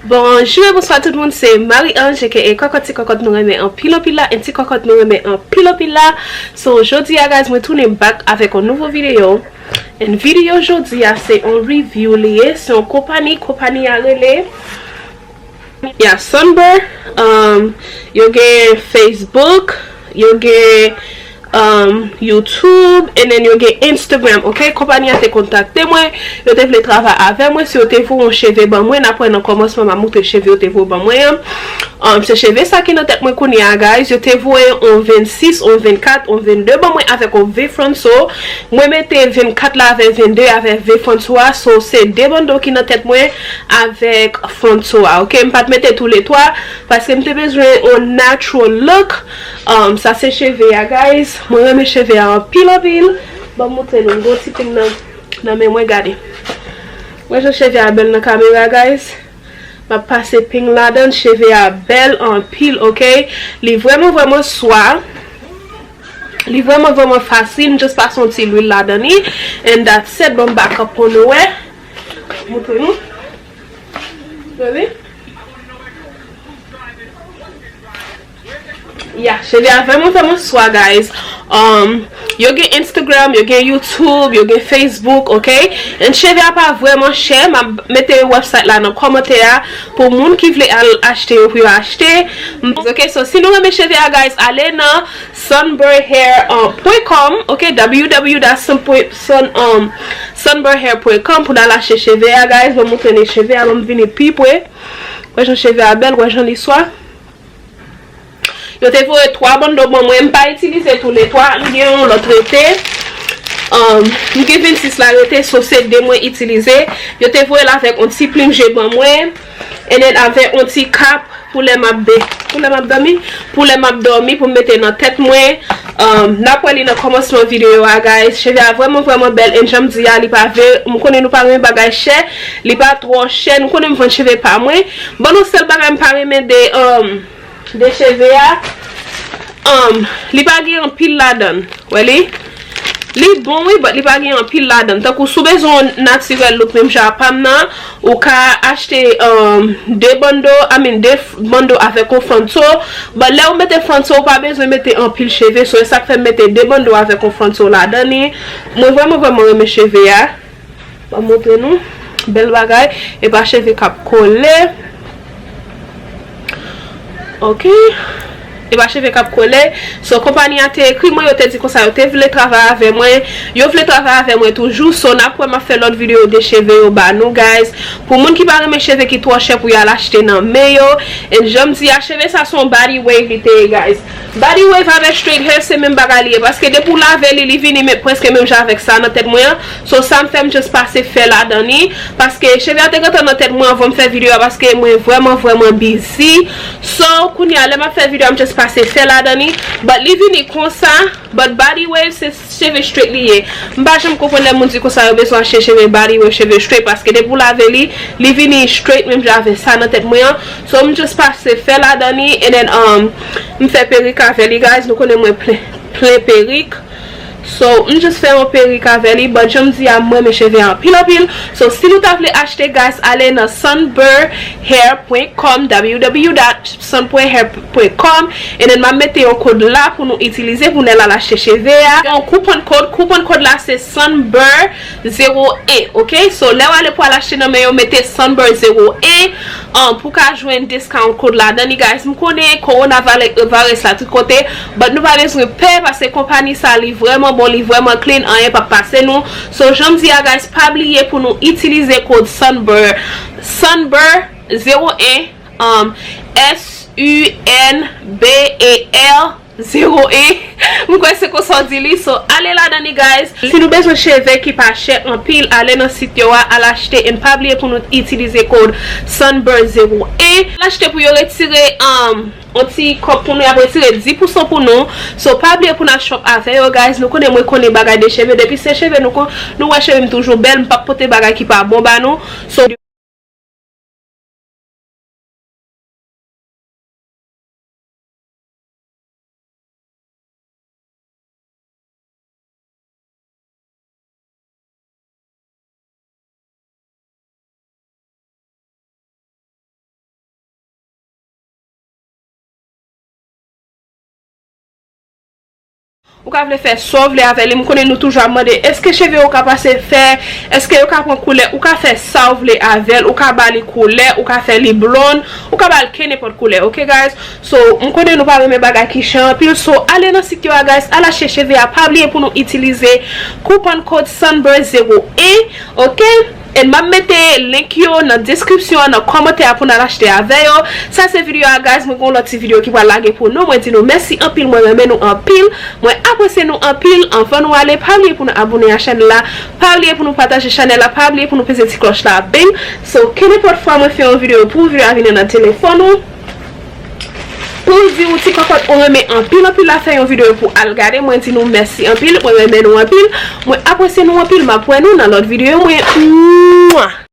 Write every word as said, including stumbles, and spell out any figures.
Bonjou e bonswa tout moun, se Marie Ange aka Kòkòt, ti kòkòt nou renmen anpil anpil la, and ti kòkòt nou renmen anpil anpil la. So, jodi a, guys, mwen tounen back avèk yon nouvo videyo. And videyo jodi a, se yon review li ye, se yon konpani, konpani a rele, yeah, Sunbird. Um, yo gen Facebook, yo gen um, YouTube, and then yo gen Instagram, ok? Konpani a te kontakte mwen, yo te vle travay avè mwen, si yo te voye yon cheve ban mwen, n ap wè nan kòmansman, m a montre cheve yo te voye ban mwen an. Um, se cheve sa ki nan tèt mwen kounye a, guys. Yo te voye yon vennsis, yon vennkat, yon vennde ban mwen avèk yon V front, so mwen mete vennkat la avè vennde avè V front a, so se de bando ki nan tèt mwen avèk front a, ok? M pa t mete toulètwa, paske m te bezwen yon natural look. Um, sa se cheve a, guys. Mwen renmen cheve a anpil, anpil. Ban m montre nou, m gen yon ti peng nan, nan men mwen, gade. Mwen jan cheve a bèl nan kamera, guys. M ap pase peng ladan, cheve a bèl anpil, ok? Li vrèman, vrèman swa. Li vrèman, vrèman fasil. M just pase yon ti lwil ladan li. And that's it. Ban m back up pou nou wè. Montre nou. Gade. Yeah, cheve a vrèman, vrèman swa, guys. Um, yo gen Instagram, yo gen YouTube, yo gen Facebook, ok? And cheve a pa vrèman chè. M ap mete website la nan kòmantè a pou moun ki vle al achte yo, pou yo achte. Ok, so si nou renmen cheve a, guys, ale nan sunbird hair point com, ok? W W W dot sun, um, sunbird hair point com pou n al achte cheve a, guys. Ban m montre nou cheve a, ban m vini pi pre. Wè jan cheve a bèl, wè jan li swa. Yo te voye twa bando ban mwen, m pa itilize toulètwa, m gen yon lòt rete. Um, m gen vennsis la rete, so se de mwen itilize. Yo te voye l avèk yon ti plim je ban mwen, and then avèk yon ti kap pou lè m ap be-, pou lè m ap dòmi, pou lè m ap dòmi, pou m mete nan tèt mwen. Um, n ap wè li nan kòmansman videyo a, guys. Cheve a vrèman, vrèman bèl, and jan m di a, li pa ve-, m konnen nou pa renmen bagay chè, li pa twò chè, nou konnen m vann cheve pa mwen. Bon, yon sèl bagay m pa renmen de, um, de cheve a, um, li pa gen anpil ladan l. Wè li? Li bon, wi, but li pa gen anpil ladan l. Tankou si w bezwen yon natirèl look menm jan a pa m nan, ou ka achte, um, de bando, I mean, de f-, bando avèk yon fronto. But lè ou mete fronto, ou pa bezwen mete anpil cheve. So, e sa k fè m mete de bando avèk yon fronto ladan li. Mwen vrèman, vrèman renmen cheve a. Ban m montre nou. Bèl bagay. E pa cheve k ap kole. Ok. E pa cheve k ap kole. So, konpani a te ekri mwen, yo te di konsa, yo te vle travay avè mwen. Yo vle travay avè mwen toujou. So, n ap wè m ap fè lòt videyo de cheve yo ba nou, guys. Pou moun ki pa renmen cheve ki twò chè pou y al achte nan men yo. And jan m di a, cheve sa se yon body wave li te ye, guys. Body wave avèk straight hair se menm bagay li ye, paske depi w lave li, li vini men, prèske menm jan avèk sa nan tèt mwen an. So, sa m fè, m just pase fè ladan li, paske cheve a te gentan nan tèt mwen anvan m fè videyo a, paske mwen vrèman, vrèman busy. So, kounye a, lè m ap fè videyo a, m just pase fè ladan li. But li vini konsa, but body wave se cheve straight li ye. M pa janm konprann lè moun di konsa yo bezwen achte cheve body wave, cheve straight, paske depi w lave li, li vini straight menm jan avèk sa nan tèt mwen an. So, m just pase fè ladan li, and then, um, m fè perik avè li, guys. Nou konnen mwen plen, plen perik. So, m just fè yon perik avè li, but jan m di a, mwen renmen cheve a anpil, anpil. So, si nou ta vle achte, guys, ale nan sunbird hair point com, w w w dot sunbird hair point com, and then m ap mete yon kòd la pou nou itilize, pou nou al achte cheve a. Yon coupon code, coupon code la se sunbird zewo en, ok? So, lè w ale pou al achte nan men yo, mete sunbird zewo en, um, pou ka jwenn discount code ladan li, guys. M konnen corona vale-, virus la tout kote, but nou pa bezwen pè, paske konpani sa, li vrèman bon, li vrèman clean, anyen p ap pase nou. So, jan m di a, guys, pa bliye pou nou itilize kòd sunbird, sunbird zewo en, um, S U N B E R zewo en. M kwè se konsa w di li. So, ale ladan li, guys. Si nou bezwen cheve ki pa chè anpil, ale nan sit yo a, al achte. And pa bliye pou nou itilize kòd sunbird zewo en. Al achte pou yo retire, um, yon ti kòb pou nou, y ap retire dis pousan pou nou. So, pa bliye pou n al shop avè yo, guys. Nou konnen mwen konnen bagay de cheve. Depi se cheve nou kon-, nou wè cheve m toujou bèl, m p ap pote bagay ki pa bon ba nou. So, Ou ka vle fè sa w vle avè li. M konnen nou toujou ap mande, èske cheve yo ka pase fè? Èske yo ka pran koulè? Ou ka fè sa w vle avè l. Ou ka ba li koulè, ou ka fè li blonn, ou ka ba l kenenpòt koulè, ok guys? So, m konnen nou pa renmen bagay ki chan anpil. So, ale nan sit yo a, guys, al achte cheve a. Pa bliye pou nou itilize coupon code Sunburst zéro un, ok? And m ap mete link yo nan description an, nan kòmantè a pou n al achte avè yo. Sa se videyo a, guys. Mwen gen yon lòt ti videyo ki pral lage pou nou. Mwen di nou mèsi anpil. Mwen renmen nou anpil. Mwen apresye nou anpil. Anvan nou ale, pa bliye pou nou abòne a chèn la. Pa bliye pou nou pataje chanèl la. Pa bliye pou nou peze ti klòch la. Bing. So, kenenpòt fwa mwen fè yon videyo pou ou, videyo a vini nan telefòn ou. Pou di ou ti kòkòt ou renmen anpil anpil la, fè yon videyo pou al gade. Mwen di nou mèsi anpil, mwen renmen nou anpil, mwen apresye nou anpil, m ap wè nou nan lòt videyo mwen. Mwa!